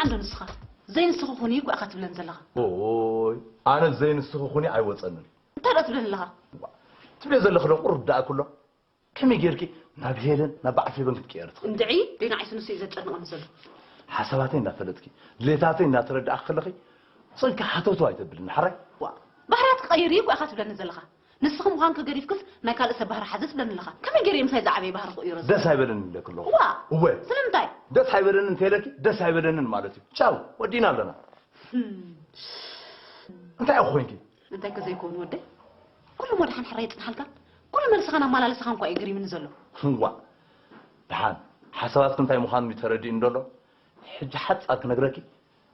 እንዶ ንስኻ ዘይንስኺ ኩኒ እኮ ኢኻ ትብለን ዘለኻ። ኦይ ኣነ ዘይንስኺ ኩኒ ኣይወፀንን። እንታይ ደኣ ትብለኒ ኣለኻ? ትብልዮ ዘለኺ ዶ ቁሩብ ደኣ ኩሎ? ከመይ ጌርኪ ናብ ሄለን ናብ በዓል ፌበን ክትቅየሪ ትኽእሊ? እንድዒ ደይ ንዓይስ ንሱ እዩ ዘጨንቐኒ ዘሎ። ሓሳባተይ እናፈለጥኪ ድሌታተይ እናተረዳእኪ ከለኺ ስቕልኪ ሓተውተው ኣይተብልኒ ሓራይ? ዋ ባህርያት ክቐይር እዩ እኮ ኢኻ ትብለኒ ዘለኻ። ንስኺ ምዃንኪ ገዲፍክስ ናይ ካልእ ሰብ ባህሪ ሓዚ ትብለኒ ኣለኻ። ከመይ ገይረ ምሳይ ዝዓበየ ባህሪ ክቕይሮ? ደስ ኣይበለንን ኢለኪ ኣለኹ። ዋ እወ ስለምንታይ? ደስ ኣይበለንን እንተኢለኪ ደስ ኣይበለንን ማለት እዩ። ቻው ወዲና ኣለና። እንታይ ኢኹ ኮይንኪ? እንታይ ከ ዘይኮኑ ወደይ? ኩሉ መድሓን ሕራይ ይጽንሓልካ። ኩሉ መልስኻን ኣመላለስኻን እኳ እዩ ገሪምኒ ዘሎ። እዋ ደሓን ሓሳባትኪ እንታይ ምዃኑ እዩ ተረዲእኒ ደሎ። ሕጂ ሓጻር ክነግረኪ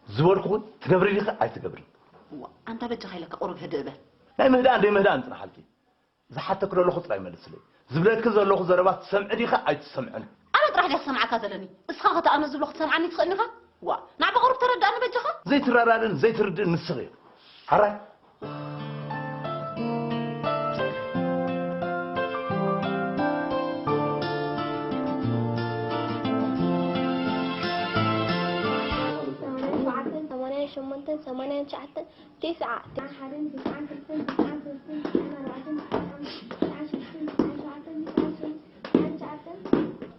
ዝበልኩ እውን ትገብሪ ዲኺ ኣይትገብርን? እዋ ኣንታ በጃኻ ኢለካ ቁሩብ ህድእ በል። ናይ ምህዳእን ደይምህዳእን ይጽንሓልኪ። ዝሓተኪ ዘለኹ ጥራይ መልስለይ። ዝብለኪ ዘለኹ ዘረባ ትሰምዒ ዲኺ ኣይትሰምዕን? ኣነ ጥራሕ ድየ ክሰምዓካ ዘለኒ? እስኻ ኸተ ኣነ ዝብሎ ክትሰምዓኒ ትኽእልኒ ኢኻ? ዋእ! ናዕ ብቑሩብ ተረድኣኒ በጃኻ። ዘይትረዳድእን ዘይትርድእን ንስኺ ኢኺ። ሕራይ? ሰማንያን ሸሞንተን ሰማንያን ትሽዓተን ተስዓ ሓደን ተስዓን ክልተን ተስዓን ሰለስተን ተስዓን ኣርባዕተን ተስዓን ሓሙሽተን ተስዓን ሽዱሽተን ተስዓን ሰባን ተስዓን ትሽዓተን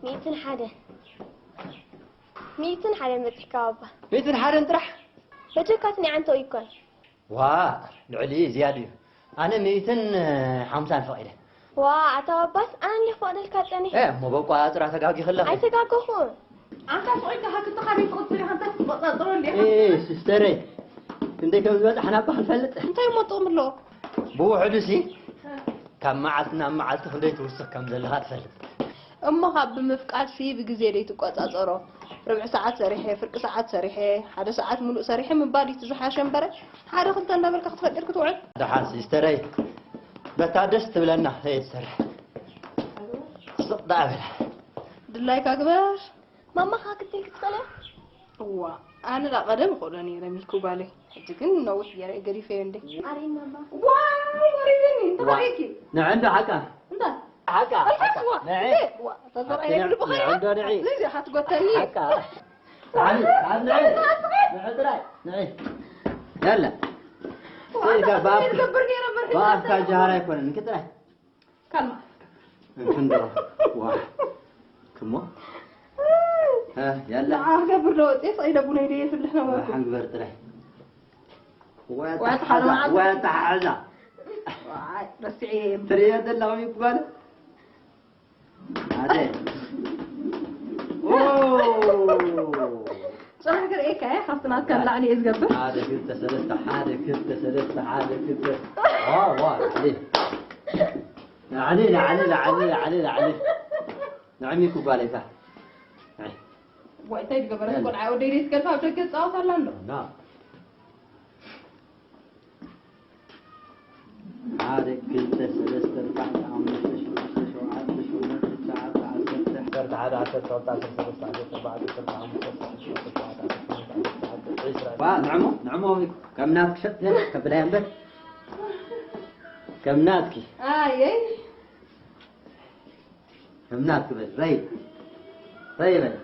ሚእትን ሓደን ሚእትን ሓደን በጺሕካ ባባ። ሚእትን ሓደን ጥራሕ? በጀካስ ኒዓንተኡ ይኮን። ዋ ልዕሊ ዝያድ እዩ። ኣነ ሚእትን ሓምሳን ፈቒደ። ዋ ኣታ ባባስ ኣነ እንዲ ክፈቕደልካ ጸኒሐ። ኤ እሞ በቋጽራ ተጋጊኺ ኣለኺ። ኣይተጋገኹን። ኣንታ ስቕ ኢልካ ሃክትኻ ደይትቕጽል ኢኻ እንታይ ክትቆጻጸሮ እንዲኻ? ኤ ሲስተረይ ክንደይ ከም ዝበጻሕና እባ ክንፈልጥ። እንታይ እሞ ጥቕሚ ኣለዎ? ብውሕዱሲ ካብ መዓልቲ ናብ መዓልቲ ክንደይ ትውስኽ ከም ዘለኻ ትፈልጥ። እሞ ካብ ብምፍቃድሲ ብግዜ ደይትቆጻጸሮ? ርብዒ ሰዓት ሰሪሐ፣ ፍርቂ ሰዓት ሰሪሐ፣ ሓደ ሰዓት ሙሉእ ሰሪሐ ምባል እዩ እቲ ዝሓሸ እምበረ ሓደ ክልተ እንዳበልካ ክትፈጥር ክትውዕል። ደሓን ሲስተረይ በታ ደስ ትብለና ከየትሰርሕ ስቕ ደኣ በላ። ድላይካ ግበር። ማማ ከኣ ክትብል ክትኽእል እያ። እዋ ኣነ ደኣ ቀደም እኽእሎ ነይረ ሚኩ ጓለይ። ሕጂ ግን ነዊሕ ገይረ ገዲፈዮ እንዴ። ኣርእይና እባ። ዋይ ወሪድኒ እንታይ ዋ- ረኣይኪ? ንዕንዶ ሓቃ። እንታይ? ሓቃ። ሓቃ። ንዒ። ንዒ። ዋ ተዘርኣየ ልብኻ ንዕንዶ ንዒ። ዘይዚ ኢኻ ትጎተኒ። ሓቃ። ንዓኒ ንዓኒ ንዒ። ንዒ ጥራይ። ንዒ። ያላ። ዋ፣ እንታይ ባብ- ትገብር ነይረ ብርሂን ባፍካ ዘርተልኩ። ጃሃር ኣይኮነን። እንኪ ጥራይ። ካልማ እንክንዶ ዋ ክሞ እ ያላ ንዓ ክገብር ዶ ወፅኤ ስቕ ኢለ ቡነይ ዶ የፍልሕ ነበርኩ። ሓንግበር ጥራይ ወይ ወይ ኣተሓሕዛ፣ ተሓሓዛ። ወይ ኣተሓሕዛ። ዋይ ረሲዐ እየ እምበር። ትርእዮ ዘለኹም ይባል ኣደ ኦ ጽናሕ ክርእየካ እየ፣ ካብቲ ናትካ ንላዕሊ እየ ዝገብር። ሓደ ክልተ ሰለስተ፣ ሓደ ክልተ ሰለስተ፣ ሓደ ክልተ። ዋ፣ ዋ፣ ላዕሊ። ላዕሊ፣ ላዕሊ፣ ላዕሊ፣ ላዕሊ፣ ላዕሊ። ንዕሚ ኩባሌታ። ንዒ። ዋይ፣ እንታይ ዝገበረት ቆልዓ ወደይ ደይ ትገልፋ ኣብ ደገ ትጻወት ኣላ እንዶ። ና። ሓደ፣ ክልተ፣ ሰለስተ፣ ኣርባዕተ፣ ሓሙሽተ፣ ሽዱሽተ፣ ሸውዓተ፣ ሸሞንተ፣ ትሽዓተ፣ ዓሰርተ፣ ዓሰርተ ሓደ፣ ዓሰርተ ክልተ፣ ዓሰርተ ሰለስተ፣ ዓሰርተ ኣርባዕተ፣ ዓሰርተ ሓሙሽተ፣ ዓሰርተ ሸውዓተ፣ ዓሰርተ ሸሞንተ፣ ዓሰርተ ትሽዓተ፣ ዕስራ። ዋ፣ ንዕሞ፣ ንዕሞ፣ ከም ናትኪ ሸጥ ከብላ እምበር። ከም ናትኪ። ኣየይ። እምናት ክበል ረይ ረይ በል።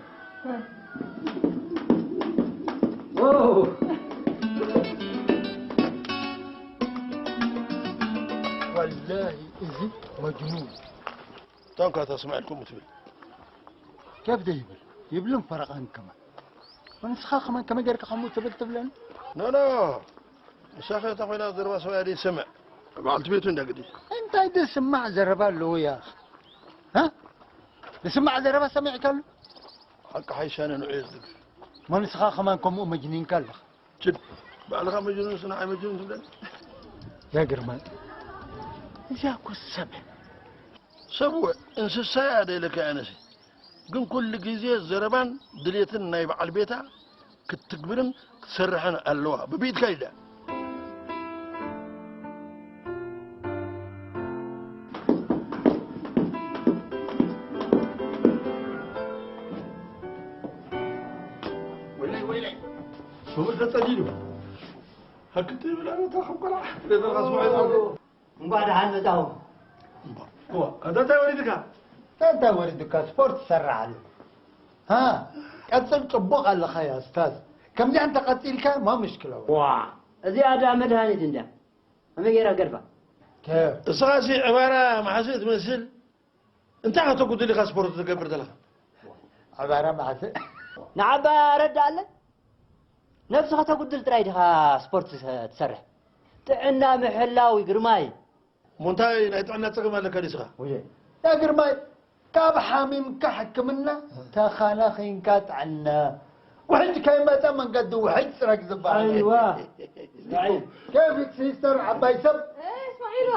ኦ! ወላሂ እዚ መጅኑን። ታንካ ተስማዕልኩም ትብል። ከብደ ይብል ይብልን ፈረቓን ከማን። ንስኻ ከማን ከመይ ጌርካ ከምኡ ትብል ትብለኒ? ኖ፣ ኖ። ንሳኸ እታ ኮይና ዘረባ ሰብኣያ ደይሰምዕ። በዓልቲ ቤቱ እንዳ ግዲ። እንታይ ደስማዕ ዘረባ ኣለዎ ያኽ? ሃ? ደስማዕ ዘረባ ሰሚዕካሉ? ሓቂ ሓይሻነ ንዑ እየ ዝብል። እሞ ንስኻ ከማን ከምኡ መጅኒንካ ኣለኻ። ችድ፣ ባዕልኻ መጅኑን ንሱ ንዓይ መጅኑን ትብለኒ? ያ ግርማይ፣ እዚኣ እኮ ሰብ እያ። ሰብ እወ፣ እንስሳ እያ ዶ ኢለካ ኣነሲ። ግን ኩሉ ግዜ ዘረባን ድሌትን ናይ በዓል ቤታ ክትትግብርን ክትሰርሕን ኣለዋ። ብብኢድካ ኢዳ። ወይለይ ወይለይ። ሰብኡት ተጸሊሉ። ሃክት ይብል ኣነ እታ ከም ቆልዓ። ቤተልካ ስምዒት ኣለዎ። እንኳዕ ደሓን መጻኹም። እዋ፣ ኣንታ እንታይ ወሪድካ? እንታይ እንታይ ወሪድካ? ስፖርት ትሰርሕ ኣለኻ። ሃ፣ ቀጽል፣ ጽቡቕ ኣለኻ ያ እስታዝ። ከምዚኣ እንተቐጺልካ ማ ምሽክላ ወ- ዋ እዚኣ ደኣ መድሃኒት እንድያ። ከመይ ገይራ ገድፋ? ከ- እስኻሲ ዕባራ መሓስእ ትመስል። እንታይ ከተጉድል ኢኻ ስፖርት ትገብር ዘለኻ? ዕባራ መሓስእ። ንዓባ ረዳ ኣለ? ነብስኻ ተጉድል ጥራይ ዲኻ ስፖርት ትሰ- ትሰርሕ? ጥዕና ምሕላው እዩ ግርማይ። እሞ እንታይ ናይ ጥዕና ጸገም ኣለካ ድስኻ? ውየ። ያ ግርማይ፣ ካብ ሓሚምካ ሕክምና፣ ተኻናኺንካ ጥዕና። ውሕጅ ከይመጸ መንገዲ ውሕጅ ጽረግ ዝበሃል። ኣይዋ። እስማዒል። ኬፍ ሲስተር ዓባይ ሰብ? ኤ፣ እስማዒሎ።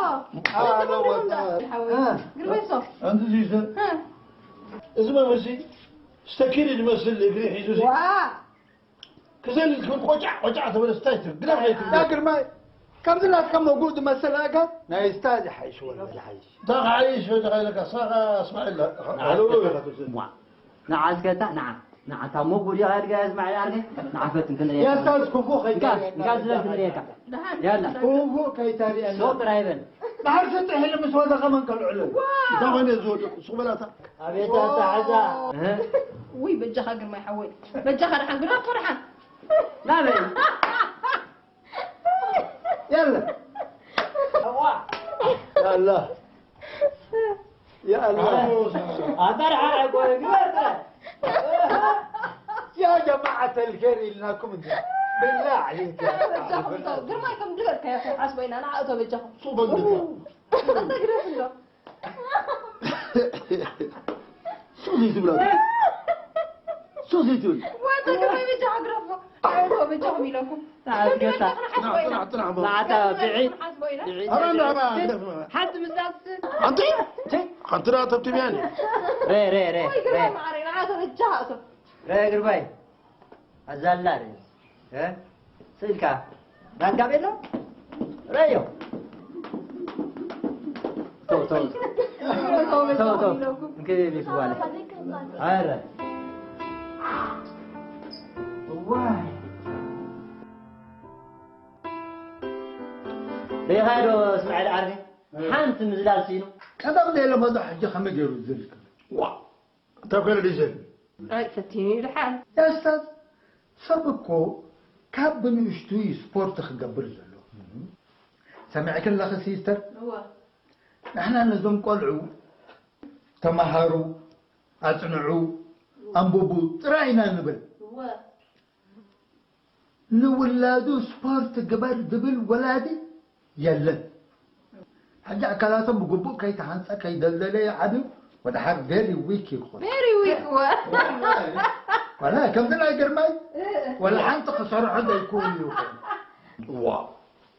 ኣሎ፣ ወጣ። ሓወይ። እ። ግርማይ ሶ። ኣንቲ ሲስተር። እ። እዚ መምሲ ስተኪሪ ዝመስል እግሪ ሒዙ ሲ- ዋ። ክዘልል ክብል ቆጫዕ ቆጫዕ ተበለ ስታይ ትብል። ግደፍ ናይ ትብል። ያ ግርማይ፣ ካብዚ ናትካ መጉእ ዝመስል ኣጋ ናይ ስታ ዝሓይሽ ወላ ዝሓይሽ። እንታይ ክሓይሽ ወላ ኢለካ፣ ሳኻ እስማዒል፣ ንዓ ሃለውለው ኢኻ ትብስል። ዋ፣ ንዓ እስከ እታ፣ ንዓ፣ ንዓ፣ እታ መጉእ ዲኻ ኢልካ እስማዒል ዓርከይ? ንዓ ፈትን ክንርእየካ። ያ ስታዝ ኩፉ እንካ፣ ከይተርእየና። እንካ ዝለል ክንርእየካ። ደሓን። ያላ። ኩፉ ከይተርእየና። ሶ ጥራይ በል። ድሓር ፍትሕ ኢሉ ምስ ወደቐ መን ከልዕሎ? ዋ! እንታይ ኾይነ ዝወድቕ? ሱቕ በላታ። ኣቤት ኣተሓዛ። እህ? ውይ፣ በጃኻ ግርማይ ሓወይ። በጃኻ ደሓን ግዳ እኮ ደሓን። ናበይ? የለ። እዋ። ያላ። ያላ። ኣታ ደሓን ኣይኮነ፣ ግበር ጥራይ። ያ ጀማዓት ኣልኸይር ኢልናኩም እንጂ። ብላዕ ኢልካ። በጃኹም ተው። ግርማይ ከም ዝበልካዮ ከይሓስቦ ኢና ንዓእቶ በጃኹም። ሱቕ በል በቃ። ኣታ ግደፍ እንዶ። ሱዚ ትብላ። ሱዚ ትብል። ወደ ግርማይ በጃ ኣግረፎ። ኣዎ፣ በጃኹም ኢለኩም። ንዓታ ብዒ። ኣረ፣ እንዳ፣ ኣረ፣ ግደፍ። ሓንቲ ምዛዝ። ኣንቲ? ሓንቲ ደኣ ተብትብያኒ። ረ፣ ረ፣ ረ፣ ወይ ግርማይ ረ። መዓረይ፣ ንዓታ በጃ ኣእቶ። ረ፣ ግርማይ። ኣዛላ ርእ፣ እ? ስእልካ ዳንጋ ቤሎ? ረዮ። ተው፣ ተው። ተው፣ ተው። እንከ ቤት በኋላ። ኣረ። ዋይ። ሪኢኻ ዶ እስማዒል ዓርቢ? እ። ሓንቲ ምዝላል ስኢኑ። ቀደም ዘይለመዶ ሕጂ ከመይ ገይሩ ዝልክ? ዋ። እንታይ ኮነ ዲዘል? ኣይ፣ ፈቲኒ ድሓን። ያ ኡስታዝ፣ ሰብ እኮ ካብ ብንእሽቱ እዩ ስፖርት ክገብር ዘሎ። ሰሚዕኪ ኣለኺ ሲስተር? እወ። ንሕና ነዞም ቆልዑ ተማሃሩ፣ ኣጽንዑ፣ ኣንብቡ ጥራይ ኢና ንብል። እወ። ንውላዱ ስፖርት ግበር ዝብል ወላዲ የለን። ሕጂ ኣካላቶም ብግቡእ ከይተሃንጸ ከይደልደለ ይዓብዩ፣ ወድሓር ቬሪ ዊክ ይኾኑ። ቬሪ ዊክ ወ-፣ ወላ ከምዚ ናይ ግርማይ እ፣ እ። ወላ ሓንቲ ክሰርሑ ዘይክእሉ ይኾኑ። ዋ።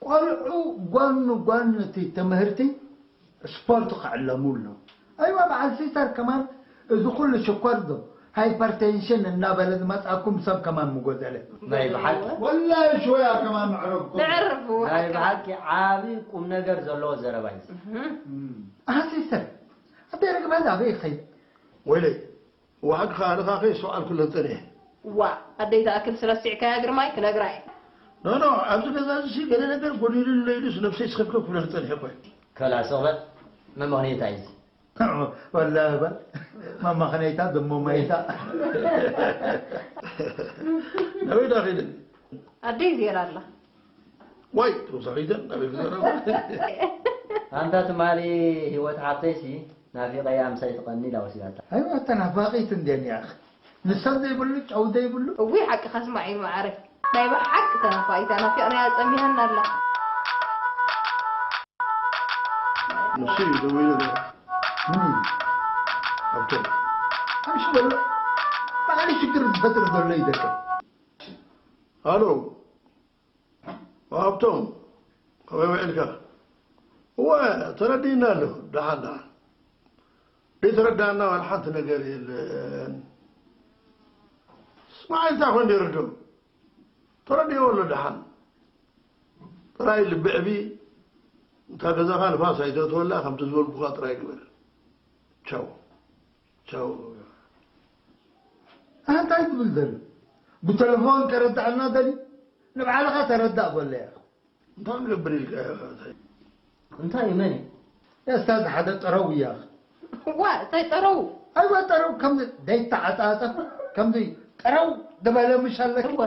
ቆልዑ ጎኒ ጎኒ እቲ ትምህርቲ ስፖርት ክዕለሙ ኣለዎም። ኣይዋ፣ በዓል ሲስተር ከማን እዚ ኩሉ ሽኮር ዶ ሃይፐርቴንሽን እናበለ ዝመጻኩም ሰብ ከማን ምጎደለ። ናይ ብሓቂ። ወላሂ ሽወያ ከማን መዕረፍኩም። መዕረፉ ናይ ሓቂ። ብሓቂ ዓቢ ቁም ነገር ዘለዎ ዘረባ እዩ። እህ። እም። ኣህ፣ ሲስተር፣ ኣደይ ርግባ ኣበይ ይኸይድ? ወይለይ፣ ወሓቂ ከኣ ንኻ ከይስተውዓልኩለን ጸኒሐ። ዋ፣ ኣደይ ትኣክል ስረሲዕካያ ግርማይ ክነግራ እየ። ኖ፣ ኖ፣ ኣብዚ ገዛ እዚ ገለ ነገር ጎዲሉ ኢሉስ ነብሰይ ስኺፍክፍ ክብለኒ ጸኒሐ እኮ እየ። ከላ ስቕ በል፣ መመኽንያታ እዩ እዚ። ወላሂ በል፣ መመኽነይታ፣ ደሞ ማይታ። ናበይ ዳ ኸይደ? ኣደይ ዜራ ኣላ። ዋይ፣ ተወሳኺተን ናበይ ክዘረባ? ኣንታ ትማሊ ህይወት ሓብተይሲ ናፊቐያ ምሳይ ትቐኒ ኢላ ወሲዳታ። ኣይዋ፣ ተናፋቒት እንዴን ያኽ። ንሰብ ዘይብሉ፣ ጨው ዘይብሉ። እውይ፣ ሓቅኻ ስማዕ እዩ መዓረይ። ናይ ብሓቂ ተናፋቒታ ናፊቕናያ ጸሚሃና ኣላ። ንሱ እዩ ደዊሉ ነይሩ። ምን እዩ? ሃብቶም። ኣምሽ በሎ። ባዕሉ ሽግር ዝፈጥር ዘሎ ይደቅም። ኣሎ። ሃብቶም። ከመይ ውዒልካ? እወ፣ ተረዲእና ኣሎ። ደሓን፣ ደሓን። ዘይተረዳእና ዋላ ሓንቲ ነገር የለን። ስማዕ፣ እንታይ ኮን ደይርዶ? ተረዲእዎ ኣሎ ደሓን። ጥራይ ልቢ ዕቢ፣ እታ ገዛኻ ንፋስ ኣይተእትወላ፣ ከምቲ ዝበልኩኻ ጥራይ ግበር። ቻው። ቻው። ኣንታ እንታይ ትብል ዘሎ? ብተለፎን ከረድኣና ደልዩ? ንባዕልኻ ተረዳእ በለያ። እንታይ ክገብር ኢልካ ኢኻ? እንታይ እዩ? መን እዩ? ኡስታዝ ሓደ ጠረው እያ። ዋ፣ እንታይ ጠረው? ኣይዋ፣ ጠረው ከምዚ ዘይተዓጻጸፍ፣ ከምዚ ጠረው ዝበለ ምሽ ኣለኪ? እወ።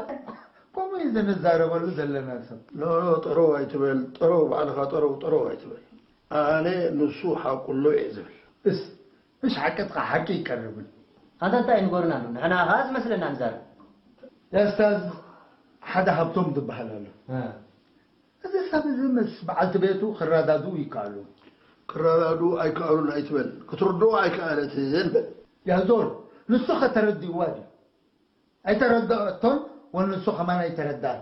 እዚ ንዛረበሉ ዘለና ሰብ። ኖ፣ ኖ፣ ጠረው ኣይትበል፣ ጠረው፣ ባዕልኻ ጠረው፣ ጠረው ኣይትበል። ኣነ ንሱ ሓቁ ኣሎ እየ ዝብል። እስ፣ እሽ ሓቅትኻ ሓቂ ይቀርብን። ኣንታ እንታይ ንገሩና ኣሎ? ንሕና ኸኣ ዝመስለና ንዛረብ። ያ ኡስታዝ፣ ሓደ ሃብቶም ዝበሃል ኣሎ። እ። እዚ ሰብ እዚ ምስ በዓልቲ ቤቱ ክረዳድኡ ይከኣሉ። ክረዳድኡ ኣይከኣሉን ኣይትበል። ክትርድኦ ኣይከኣለትን በል። ያ ዞር፣ ንሱ ኸተረዲእዋ ድዩ? ኣይተረደኣቶን፣ ወንሱ ኸማን ኣይተረዳኣን።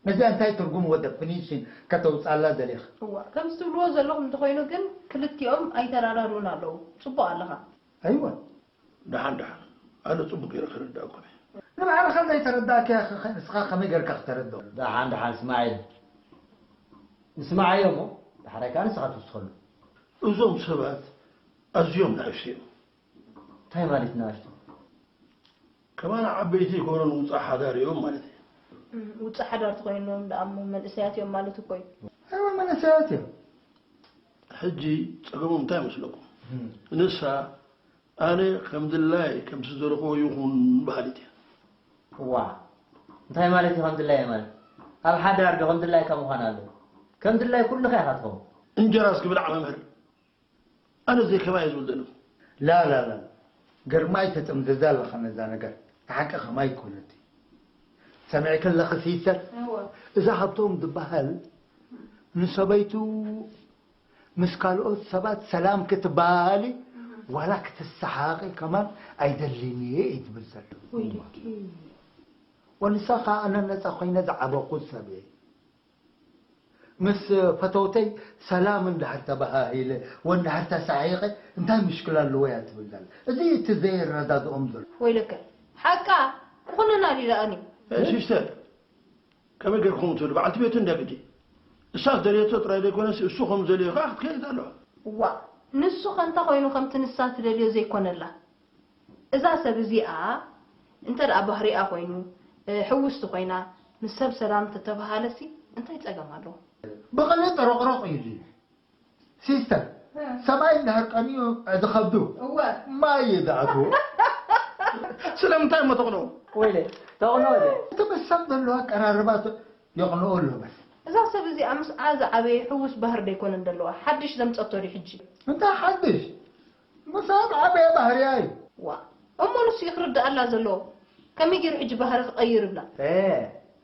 ነዚኣ እንታይ ትርጉም ወ ደፊኒሽን ከተውጻላ ደሊኻ? እዋ፣ ከምዚ ትብልዎ ዘለኹም እንተኾይኑ ግን ክልቲኦም ኣይተራዳድኡን ኣለዉ። ጽቡቕ ኣለኻ። ኣይወ፣ ደሓን ደሓን፣ ኣነ ጽቡቕ ገይረ ክርዳእኩም እየ። ንባዕልኻ ዘይተረዳእካዮ ኸ ንስኻ ከመይ ጌርካ ክተረድኦ? ደሓን ደሓን እስማዒል፣ ንስማዓዮ እሞ ዳሕራይ ከኣ ንስኻ ትውስኸሉ። እዞም ሰባት ኣዝዮም ንኣሽቱ እዮም። እንታይ ማለት ንኣሽቱ? ከማን ዓበይቲ ኣይኮኑን፣ ውፃእ ሓዳር እዮም ማለት እዩ። እም፣ ውፃእ ሓዳር ተኾይኖም ደኣ እሞ መንእሰያት እዮም ማለት እኮ እዩ። ኣይወ መንእሰያት እዮም። ሕጂ ፀገሞም እንታይ መስለኩም? እም። ንሳ ኣነ ከም ድላይ ከምቲ ዝደለኽዎ ይኹን በሃሊት እያ። እዋ፣ እንታይ ማለት እዩ ከም ድላይ ማለት? ኣብ ሓዳር ዶ ከም ድላይካ ምዃን ኣለዎ? ከም ድላይ ኩልኻ ኢኻ ትኸውን። እንጀራ እስኪ ብላዕ መምህር። ኣነ ዘይከማይ ዝብል ዘለኹ። ላ፣ ላ፣ ላ። ግርማይ ተጥምዝዛ ኣለኻ ነዛ ነገር። ንሓቂ ከማይ ይኮነት። ሰሚዕኪ ኣለኺ ሲስተር? እወ። እዛ ሃብቶም ዝበሃል ንሰበይቱ ምስ ካልኦት ሰባት ሰላም ክትበሃሃሊ ዋላ ክትሰሓቂ ከማን ኣይደልን እየ እዩ ትብል ዘሎ። ወይ ልኪ። ወንሳ ኸዓ ኣነ ነፃ ኮይነ ዝዓበኹ ሰብ እየ። ምስ ፈተውተይ ሰላም እንድሕር ተበሃሂለ ወንድሕር ተሳሒቐ እንታይ ምሽክላ ኣለዎ እያ ትብል ዘላ። እዚ እቲ ዘይረዳድኦም ዘሎ። ወይለከ፣ ሓቃ፣ ክኹንና ድዩ ደኣኒ? እ፣ ሲስተር፣ ከመይ ገርኩም ትብል በዓልቲ ቤቱ እንዳ ግዲ። እሳ ዝደልየቶ ጥራይ ዘይኮነስ እሱ ከም ዝደልዮ ከዓ ክትከይድ ኣለዋ። እዋ፣ ንሱ ከ እንተ ኮይኑ ከምቲ ንሳ ትደልዮ ዘይኮነላ። እዛ ሰብ እዚኣ እንተ ደኣ ባህሪኣ ኮይኑ፣ እ፣ ሕውስቲ ኮይና፣ ምስ ሰብ ሰላም ተተባሃለሲ እንታይ ጸገም ኣለዎ? ብቐሊል ጥርቕርቕ እዩ ድዩ? ሲስተር፣ እ። ሰብኣይ እንድሕር ቀኒኡ ዝኸብዱ እወ። ማይ እዩ ዝኣትዎ። ስለምንታይ እሞ ተቕንኦ? ወይለ፣ ተቕንኦ ኢለ። እቲ ምስ ሰብ ዘለዎ ኣቀራርባ ተ-፣ የቕንኦ ኣሎ በስ። እዛ ሰብ እዚኣ ምስኣ ዝዓበየ ሕዉስ ባህሪ ዶ ኣይኮነን ዘለዋ? ሓድሽ ዘምጸቶ ድዩ ሕጂ? እንታይ ሓድሽ? ምስኣ ዝዓበየ ባህርያ እዩ። ዋእ! እሞ ንሱ እዩ ክርድኣላ ዘለዎ። ከመይ ገይሩ ሕጂ ባህሪ ክቐይር ይብላ? ኤ፣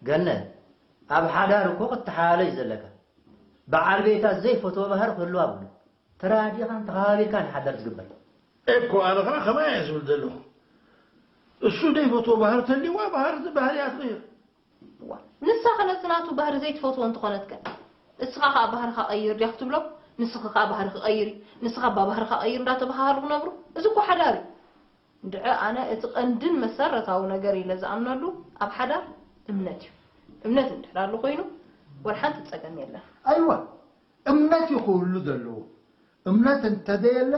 ገነት፣ ኣብ ሓዳር እኮ ክትተሓላለይ እዩ ዘለካ። በዓል ቤታ ዘይፈትዎ ባህሪ ክህልዋ ኣብሉ። ተረዳዲእኻን ተኸባቢርካን እዩ ሓዳር ዝግበር። እኮ ኣነ ኸኣ ከማይ እየ ዝብል ዘለኹ። እሱ ዘይፈትዎ ባህሪ ተልይዋ ባህሪ፣ ባህሪ እያ ትቕይር። እዋ፣ ንሳ ኸ ነቲ ናቱ ባህሪ ዘይትፈትዎ እንተኾነትከ? እስኻ ኸኣ ባህርኻ ቀይር ድያ ክትብሎ? ንስኺ ኸኣ ባህርኺ ቀይሪ፣ ንስኻ እባ ባህርኻ ቀይር እንዳተበሃሃሉ ክነብሩ? እዚ እኮ ሓዳር እዩ። እንድዒ ኣነ እቲ ቀንድን መሰረታዊ ነገር ኢለ ዝኣምነሉ ኣብ ሓዳር እምነት እዩ። እምነት እንድሕር ኣሎ ኮይኑ፣ ወላ ሓንቲ ጸገም የለን። ኣይዋ፣ እምነት እዩ ክህሉ ዘለዎ። እምነት እንተዘየለ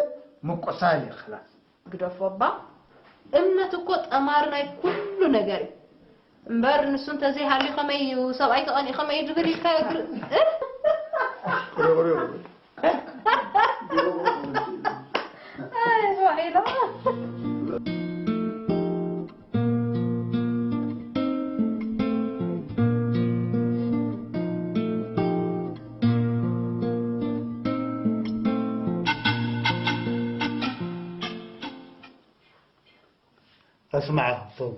ምቁሳል እዩ፣ ኸላስ። ግደፎ እባ። እምነት እኮ ጠማሪ ናይ ኩሉ ነገር እዩ። እምበር ንሱ እንተዘይሃልዩ ከመይ እዩ ሰብኣይ ተቐኒኡ ከመይ እዩ ዝብል ኢልካ እግሪ-፣ እ? ቁሪ፣ ቁሪ፣ ቁሪ። ኣይ፣ ራሄላ። እስማዕ ሃብቶም፣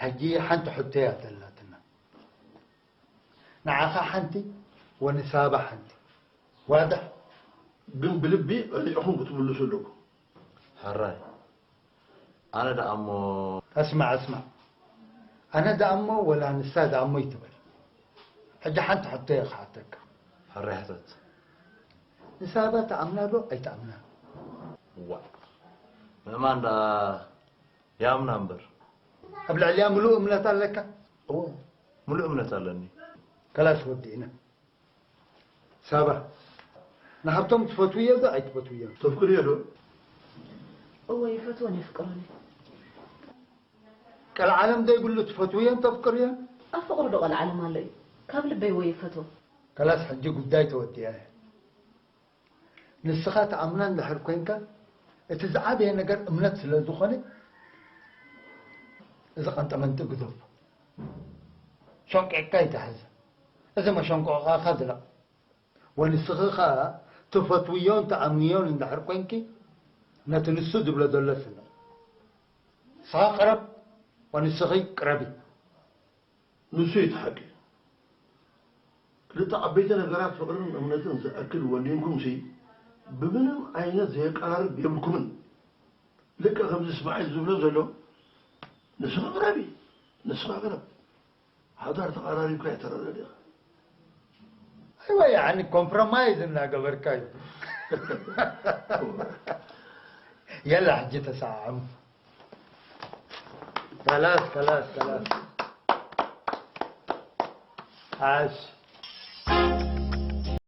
ሕጂ ሓንቲ ሕቶ እያ ዘላትና። ንዓኻ ሓንቲ ወንሳባ ሓንቲ። ዋድሕ። ግን ብልቢ ቀኒዕኹም ክትምልሱ ኣለኩም። ሕራይ። ኣነ ደኣ እሞ። እስማዕ፣ እስማዕ። ኣነ ደኣ እሞ ወላ ንሳ ደኣ እሞ ይትበል። ሕጂ ሓንቲ ሕቶ እየ ክሓተካ። ሕራይ ሕተት። ንሳባ ትኣምና ዶ ኣይትኣምና? ዋእ። ምእማን ደኣ ይኣምና እምበር። ኣብ ልዕሊኣ ምሉእ እምነት ኣለካ? እወ፣ ምሉእ እምነት ኣለኒ። ከላስ ወዲእና። ሳባ፣ ንሃብቶም ትፈትውዮ ዶ ኣይትፈትውዮን? ተፍቅርዮ ዶ? እወ፣ ይፈትዎን የፍቅሮን እየ። ቀልዓለም ዘይብሉ ትፈትውዮን ተፍቅርዮን? ኣብ ፍቕሪ ዶ ቀልዓለም ኣሎ እዩ? ካብ ልበይ እወ ይፈትዎ። ከላስ ሕጂ ጉዳይ ተወዲአ። ንስኻ ትኣምና እንድሕር ኮይንካ፣ እቲ ዝዓበየ ነገር እምነት ስለ ዝኾነ፣ እዚ ቀንጠመንጢ ግደፎ። ሸንቂቕካ ይትሓዝ። እዚ መሸንቆቓኻ ዝለቕ። ወንስኺ ኸኣ ትፈትውዮን ትኣምንዮን እንድሕር ኮንኪ፣ ነቲ ንሱ ዝብሎ ዘሎ ስምዒ። ንስኻ ቅረብ፣ ወንስኺ ቅረቢ። ንሱ እዩ እቲ ሓቂ። ክልተ ዓበይቲ ነገራት ፍቕርን እምነትን ዝኣክል ወኒንኩምሲ፣ ብምንም ዓይነት ዘየቀራርብ የብልኩምን። ልክዕ ከምዚ እስማዒል ዝብሎ ዘሎ፣ ንስኺ ቅረቢ፣ ንስኻ ቅረብ። ሓዳር ተቐራሪብካ እያ ተረዳዲኻ። ኣይዋ ያኒ ኮምፕሮማይዝ እናገበርካ እዩ። የላ ሕጂ ተሰዓዓሙ። ከላስ ከላስ ከላስ። ዓሽ።